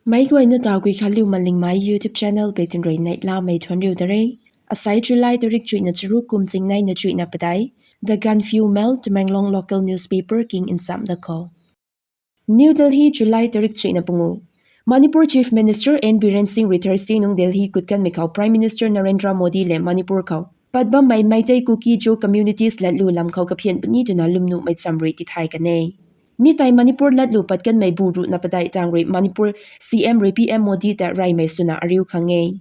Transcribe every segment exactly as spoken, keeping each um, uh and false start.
Meic guayna ta Guikhanliu Malingmei YouTube channel pei tinrui neihlamei thuanc riu da re. Asai July tarik chuihna charuk kum zingneina chuihna padeih, The Gaanphiu Mail, Tamenglong local newspaper king nchamh da khou. New Delhi, July tarik chuihna pungu. Manipur Chief Minister N Biren Singh rui Thursday nung Delhi gut kanmei khou Prime Minister Narendra Modi lev Manipur khou pat bammei Meitei, Kuki, Zo communities latlu lam khou kaphian puni twna lwmnuhmei cham rui tithay kan e. Mi tei Manipur latlu pat kanmei bu ruhna padeih tang rui Manipur C M rui P M Modi ta reymei swna ariu khang e.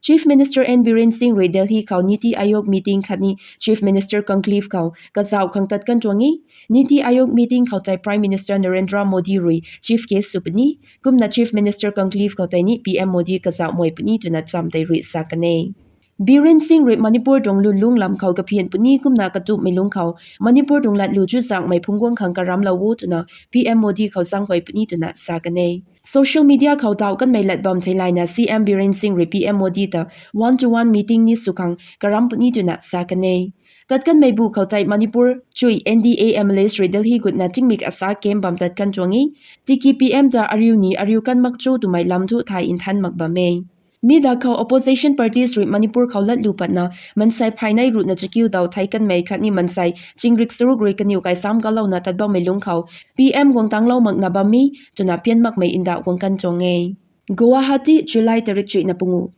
Chief Minister N Biren Singh rui Delhi khou NITI Aayog meeting khatni Chief Minister conclave khou kazauh khang tat kan tuang e. NITI Aayog meeting khou tei Prime Minister Narendra Modi rui chief guest sw puni, kumna Chief Minister conclave khou tei ni P M Modi kazauh mei puni twna cham tei rui sa kan e. Biren Singh rui Manipur tuang lwnlung lam khou kaphian puni kumna katumhmei lungc khou Manipur tuang latlu chuzaenghmei phungc guang khang karamlou o twna P M Modi khou zaenghuay puni twna sa kan e. Social media khou dauh kanmei lat bam theilayna C M Biren Singh rui P M Modi ta one to one meeting ni sw khang karam puni twna sa kan e. Tat kanmei bu khou tei Manipur chuih N D A M L As rui Delhi gutna tingmik asa kem bam tat kan tuang e. Tiki P M ta ariu ni ariu kan mak cho twmei lam thu thay nthan mak bam e. Mi da khou opposition parties rui Manipur khou latlu patna mansei phaynei ruhna chakiu daw thei kanmei khatni mansei chingrik charuk rui kaniw kai sam kalouna tat bammei lungc khou P M guang tanglou makna bam e twna pian makmei ndauh guang kan tuang e. Guwahati, July tarik chuihna pungu.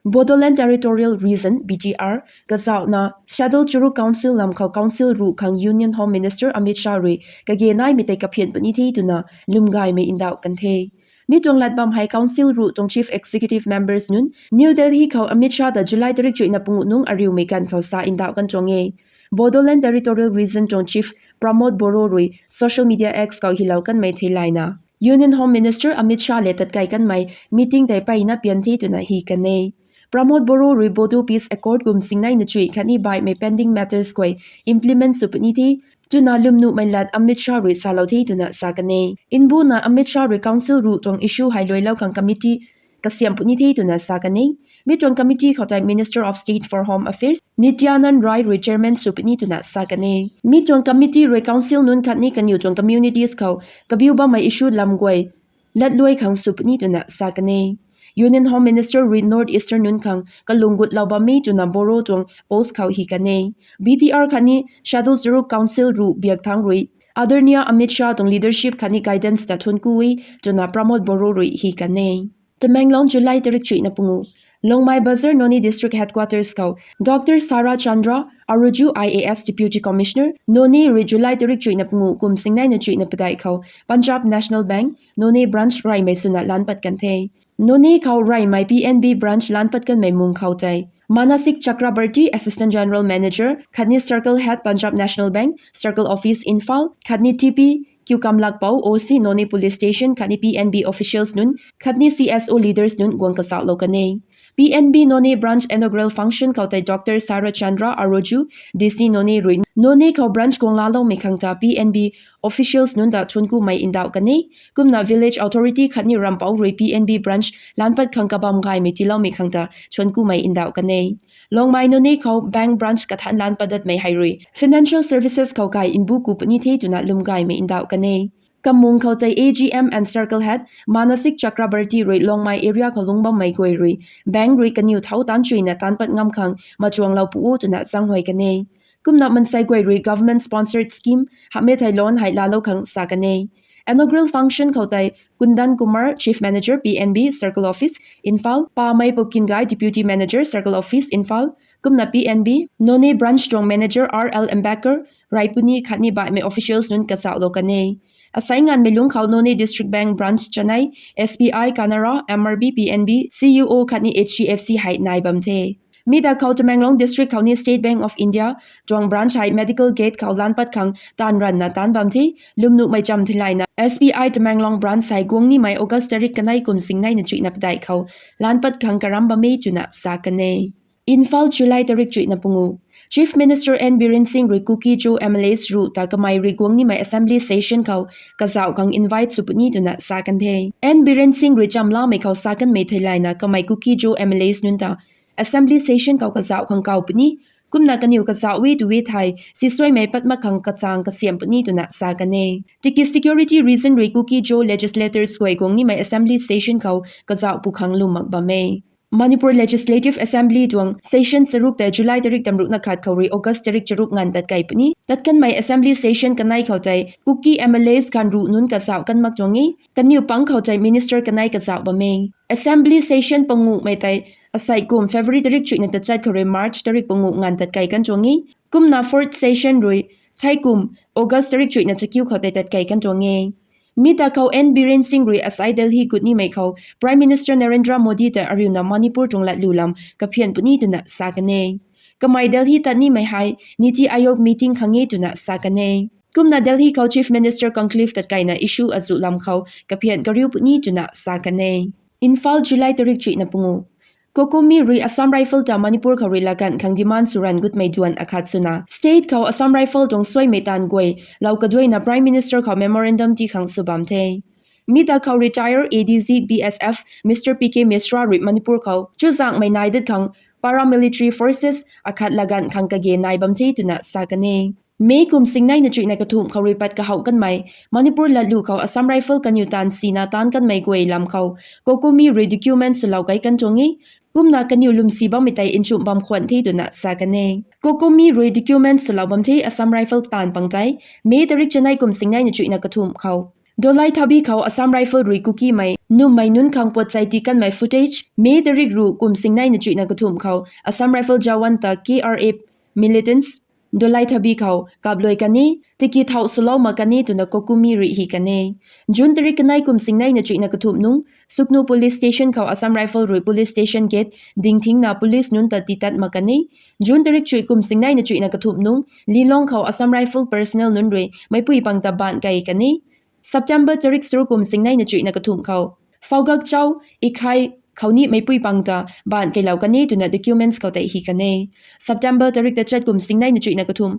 Bodoland Territorial Region, B T R kazauhna Scheduled Charuk Council lam khou council ruh khang Union Home Minister Amit Shah rui kage naimei tei kaphian puni the twna lwmgaymei ndauh kan the. Mi tuang lat bam hei council ruh tuang chief executive members nunc New Delhi khou Amit Shah ta July tarik chuihna pungu nung ariumei ganv khou sa ndauh kan tuang e. Bodoland Territorial Region tuang chief Pramod Boro rui social media X khou hilou kanmei theilayna Union Home Minister Amit Shah le tatkai kanmei meeting tei peyna pian the twna hi kan e. Pramod Boro rui Bodo Peace Accord kum singneina chuih khatni baihmei pending matters guay implement sw puni the twna lwmnuhmei lat Amit Shah rui salou the twna sa kan e. Mbuna Amit Shah rui council ruh tuang issue hei luailou khang committee kasiam puni the twna sa kan e. Mi tuang committee khou tei Minister of State for Home Affairs Nityanand Rai rui chairman sw puni twna sa kan e. Mi tuang committee rui council nunc khatni kaniw tuang communities khou kabiu bammei issue lam guay latluai khang sw puni twna sa kan e. Union Home Minister rui North Eastern nunc khang kalung gutlou bam e twna Boro tuang post khou hi kan e. B T R khatni Scheduled Charuk Council ruh biak thangc rui Adarniya Amit Shah tuang leadership khatni guidance ta thuanc ku e twna Pramod Boro rui hi kan e. Tamenglong, July tarik chuihna pungu. Longmai Bazar, Noney District Headquarters khou Doctor Sara Chandra Aroju, I A S, Deputy Commissioner, Noney rui July tarik chuihna pungu kum singneina chuihna padeih khou Punjab National Bank Noney Branch reymei swna lanc pat kan the. Noney khou reymei P N B Branch lanc pat kanmei mung khou tei Manasik Chakrabarty, Assistant General Manager khatni Circle Head, Punjab National Bank, Circle Office, Imphal khatni T P Kiukamlakpou, O C Noney Police Station khatni P N B officials nunc khatni C S O leaders nunc guang kazauhlou kan e. P N B Noney Branch inaugural function khou tei Doctor Sara Chandra Aroju, D C Noney rui Noney khou branch guang laaloumei khang ta P N B officials nunc ta thuanc kumei ndauh kan e. Kumna village authority khatni rampouc rui P N B Branch lanc pat khang kabam gaymei tiiloumei khang ta thuanc kumei ndauh kan e. Longmai Noney khou bank branch kathan lanc pat datmei hei rui financial services khou kai mbu ku puni the twna lwmgaymei ndauh kan e. Kamung khou tei A G M and Circle Head Manasik Chakrabarty rui Longmai area khou lungc bammei guay rui bank rui kaniw thau taanc chuina taanc pat ngam khang machuanglou pu o twna zaenghuay kan e. Kumna mansei guay rui government sponsored scheme hamhmei thei loan hei laalou khang sa kan e. Inaugural function khou tei Kundan Kumar, Chief Manager, P N B, Circle Office, Imphal, Pamei Poukingai, Deputy Manager, Circle Office, Imphal, kumna P N B Noney Branch tuang Manager R L Ambedkar, Raipuni khatni baihmei officials nunc kazauhlou kan e. Asai nganvmei lungc khou Noney District Bank Branch chanei, S B I, Canara, M R B, P N B, C U O khatni H D F C hei nai bam the. Mi da khou Tamenglong District khou ni State Bank of India tuang branch hei Medical Gate khou lanc pat khang taanv ranvna taanc bam the. Lwmnuhmei cham theilayna S B I Tamenglong Branch hei guang nimei August tarik kanei kum singneina chuihna padeih khou lanc pat khang karam bam e twna sa kan e. Imphal, July tarik chuihna pungu. Chief Minister N Biren Singh rui Kuki-Zo M L As ruh ta kamei rui guang nimei assembly session khou kazauh khang invite sw puni twna sa kan the. N Biren Singh rui chamlamei khou sa kanmei theilayna kamei Kuki-Zo M L As nunc ta assembly session khou kazauh khang kau puni, Kumna kaniw kazauh e tu e thei, sisuaimei pat mak khang kachang kasiam puni twna sa kan e. Tiki security reason rui Kuki-Zo legislators guay guang nimei assembly session khou kazauh pu khang lwm mak bam e. Manipur Legislative Assembly tuang session charuk tei July tarik tamrukna khat khou rui August tarik charuk nganv tat kei puni. Tat kanmei assembly session kanei khou tei Kuki M L As khan ruh nunc kazauh kan mak tuang e. Kaniw pang khou tei minister kanei kazauh bam e. Assembly session panguhmei tei asei kum February tarik chuihna tachat khou rui March tarik panguh nganv tat kei kan tuang e. Kumna fourth session rui thei kum August tarik chuihna chakiu khou tei tat kei kan tuang e. Mi ta khou N Biren Singh rui asei Delhi gut nimei khou Prime Minister Narendra Modi ta ariuna Manipur tuang latlu lam kaphian puni twna sa kan e. Kamei Delhi tat nimei hei Niti Aayog meeting khang e twna sa kan e. Kumna Delhi khou Chief Minister conclave tat keina issue azuh lam khou kaphian kariu puni twna sa kan e. Imphal, July tarik chuihna pangu. COCOMI rui Assam Rifle ta Manipur khou rui laganv khang demand sw ranv gutmei duan akhat swna state khou Assam Rifle tuang suaimei taanv guay lou kaduaina Prime Minister khou memorandum ti khang sw bam the. Mi ta khou retired A D G B S F Mister P K Mishra rui Manipur khou chuzaenghmei nai dat khang paramilitary forces akhat laganv khang kage nai bam the twna sa kan e. May kum singneina chuihna kathumh khou rui pat kahouh kanmei Manipur latlu khou Assam Rifle kaniw taanv sina taanc kanmei guay lam khou COCOMI rui document swlou kai kan tuang e. Kumna kaniw lwmsi bammei tei nchumh bam khwan the twna sa kan e. COCOMI rui document swlou bam the Assam Rifle taanv pang tei May tarik chanei kum singneina chuihna kathumh khou Dolai Thabi khou Assam Rifle rui Kukimei nummei nunc khang puatchai ti kanmei footage May tarik ruh kum singneina chuihna kathumh khou Assam Rifle jawan ta K R F militants Dolai Thabi khou kapluai kan e, tiki thau swlou mak kan e twna COCOMI rui hi kan e. June tarik kanei kum singneina chuihna kathumh nung Sugnu Police Station khou Assam Rifle rui police station gate dingthingna police nunc ta titat mak kan e. June tarik chuih kum singneina chuihna kathumh nung Lilong khou Assam Rifle personnel nunc rui meicpui pang ta baanc kei kan e. September tarik charuk kum singneina chuihna kathumh khou Phougakchao Ikhai khou ni meicpui pang ta baanc keilou kan e twna documents khou tei hi kan e. September tarik tachat kum singneina chuihna kathumh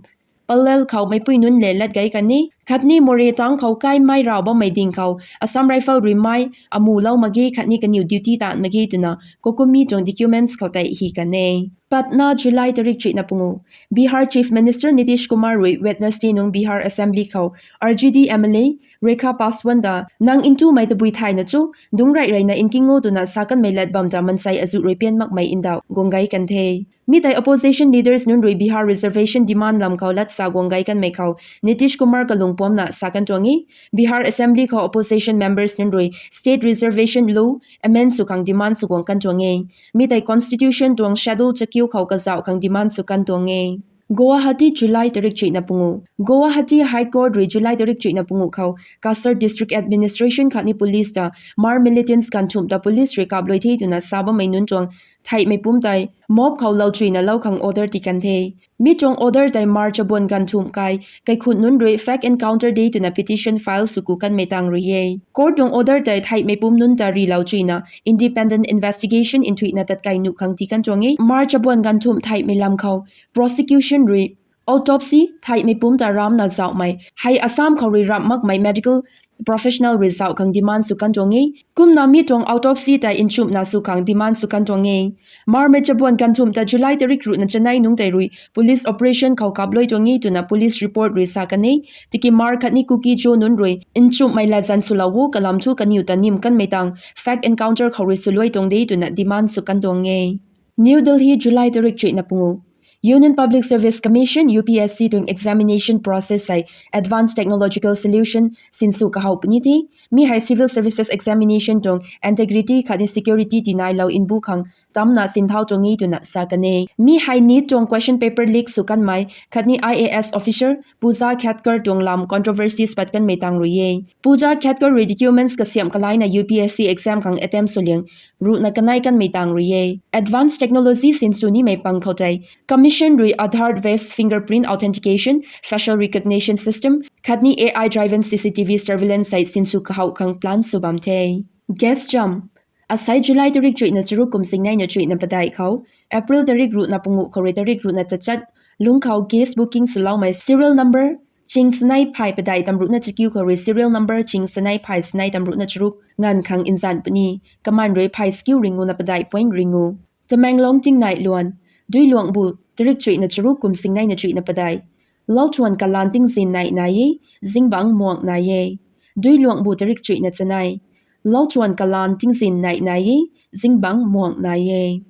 Pallel khou meicpui nunc le lat gei kan e. Khatni Moreh tang khou kaimei raw bammei ding khou Assam Rifle rui mei amu lou mak ge khatni kaniw duty taanv mak ge twna COCOMI tuang documents khou tei hi kan e. Patna, July tarik chuihna pangu. Bihar Chief Minister Nitish Kumar rui Wednesday nung Bihar Assembly khou R J D M L A Rekha Paswan ta nang ntumei tabui thayna chu dungc rey reyna nking o twna sa kanmei lat bam ta mansei azuh rui pian makmei ndauh guang gei kan the. Mi tei opposition leaders nunc rui Bihar reservation demand lam khou lat sa guang gei kanmei khou Nitish Kumar kalung puamna sa kan tuang e. Bihar Assembly khou opposition members nunc rui state reservation law amend sw khang demand sw guang kan tuang e. Mi tei constitution tuang schedule chakiu khou kazauh khang demand sw kan tuang e. Guwahati, July tarik chuihna pangu. Guwahati High Court rui July tarik chuihna pangu khou Cachar District Administration khatni police ta Hmar militants ganvthumh ta police rui kapluai the twna sa bammei nunc tuang theihmei pumc tei mob khou lou chuina lou khang order ti kan the. Mi tuang order tei Hmar chabuan ganvthumh kai kaikhunc nunc rui fake encounter de twna petition file sw ku kanmei tang rui e. Court tuang order tei theihmei pumc nunc ta rilou chuina independent investigation nthuihna tat kei nuh khang ti kan tuang e. Hmar chabuan ganvthumh theihmei lam khou prosecution rui autopsy theihmei pumc ta ramna zauhmei hei Assam khou rui ramh makmei medical professional rui zauh khang demand sw kan tuang e. Kumna mi tuang autopsy tei nchumhna sw khang demand sw kan tuang e. Hmarmei chabuan ganvthumh ta July tarik ruhna chanei nungc tei rui police operation khou kapluai tuang e twna police report rui sa kan e. Tiki Hmar khatni Kuki-Zo nunc rui nchumhmei latzan swlou o kalam thu kaniw ta nim kanmei tang fake encounter khou rui swluai tuang de twna demand sw kan tuang e. New Delhi, July tarik chuihna pangu. Union Public Service Commission, U P S C tuang examination process hei advanced technological solution sinsw kahouh puni the. Mi hei civil services examination tuang integrity khatni security tinailou mbu khang tamna sinthau tuang e twna sa kan e. Mi hei NEET tuang question paper leak sw kanmei khatni I A S officer Pooja Khetkar tuang lam controversies pat kanmei tang rui e. Pooja Khetkar rui documents kasiamh kalaina U P S C exam khang attempt swliang ruhna kanei kanmei tang rui e. Advanced technology sinsw nimei pang khou tei Commission rui Aadhaar based fingerprint authentication, facial recognition system khatni A I driven C C T V surveillance hei sinsw kahouh khang plan sw bam the. Gas jam. Asei July tarik chuihna charuk kum singneina chuihna padeih khou April tarik ruhna pangu khou rui tarik ruhna tachat lungc khou gas booking swloumei serial number ching sanei phay padeih tamruhna chakiu khou rui serial number ching sanei phay sanei tamruhna charuk nganv khang nzan puni. Kaman rui phay sakiu ringngu na padeih point ringngu. Tamenglong tingnai luan, Duiluangbu tarik chuihna charuk kum singneina chuihna padeih. Lauthuan kalaan tingzin neih nai e, zingbangc muang nai e. Duiluangbu tarik chuihna chanei. Lauthuan kalaan tingzin neih nai e, zingbangc muang nai e.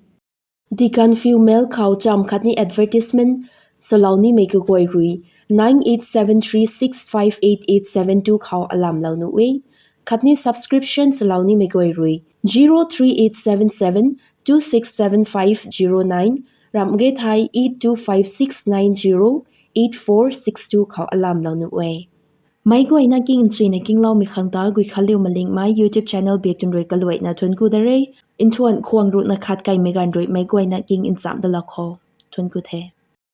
The Gaanphiu Mail khou chamv khatni advertisement salou nimei kaguay rui nine eight seven three six five eight eight seven two khou alamlou nuh e. Khatni subscription salou nimei guay rui zero three eight seven seven two six seven five zero nine, ramh ge thei eight two five six nine zero eight four six two khou alamlou nuh e. Meic guayna king nchuina kingloumei khang ta Guikhanliu Malingmei YouTube channel biak tun rui kaluaina thuanc ku da re. Nthuan khwang ruhna khat kaimei ganv rui meic guayna king nchamh dalou khou thuanc ku the.